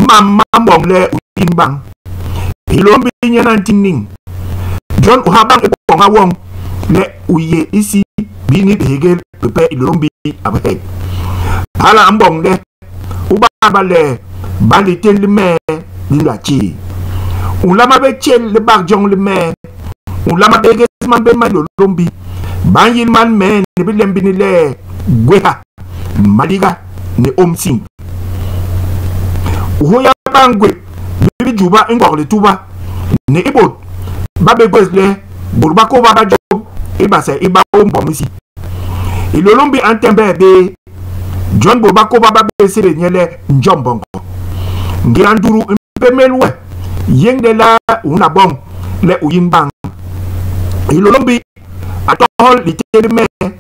Mam ma mboñ le u yin bañ. Hilôlômbi nyen a nti niñ. Jon u ha bañ i boña woñ le u yé isi bini bihégél bipe Hilôlômbi a bi heg. Hala a mboñ le u badba le baa litén li mee li nla tjé? U nlama bé tjél libak joñ li mee. U nlama bégés mambén ma Hilôlômbi. Ba nyil man mee ni bilem bini le gwéha, maliga ni ômsiñ. U hôya bañ gwét bi bi juba i Ngog Lituba ni i bôt ba bé gwés le bôt ba kôba ba jôp i base i baôm mbom isi. Hilôlômbi a ntembee bé, jon bôt ba kôba ba bé sébél nye le Njombongo. Ngéda ndutu i mpémél we, yéñ lelaa u nla boñ le u yin bañ. Hilôlômbi a tohol litén li mee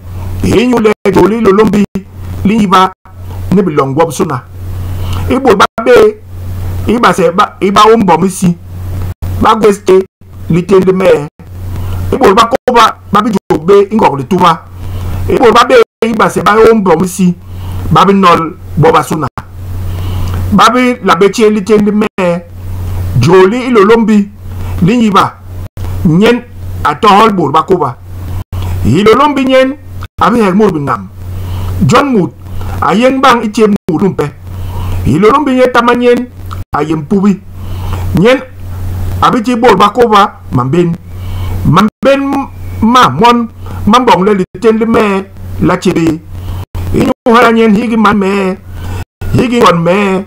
inyule jôl li Hilôlômbi li nyiba ni biloñ gwobisôna. I bôt ba bé i base i baôm mbom isi ba gwés tjé litén li mee. I bôt ba kôba ba bi jôp bé i Ngog Lituba. I bôt ba bé i base baôm mbom isi ba bi nol bobasôna. Ba bi la bé tjé litén li mee. Jôl li Hilôlômbi li nyiba, nyen a tohol bôt ba kôba. Hilôlômbi nyen a bi heg mut binam. Jon mut a yéñ bañ i tjé mut numpe. Hilôlômbi nyetama nyen a yé mpubi. Nyen a bi ti bôt ba kôba mambén. Mambén ma mon ma mboñ le litén li mee l'a tjé bé. Inyu hala nyen hiki man mee, hiki ngond mee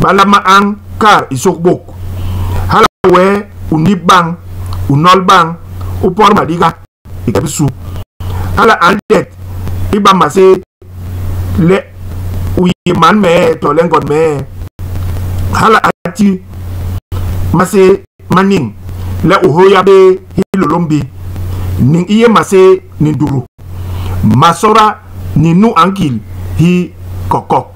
ba nlama añ kaat i sôkbôk. Hala wee u nip bañ, u nol bañ, u pot maliga i ke bisu. Hala a nlet i ba maséé le u yé man mee tole ngond mee. Hala a ti maséé ma niñ le u hôya bé Hilôlômbi. Niñ i yé maséé ni ndutu, masôda ni nu a nkil hi kokok.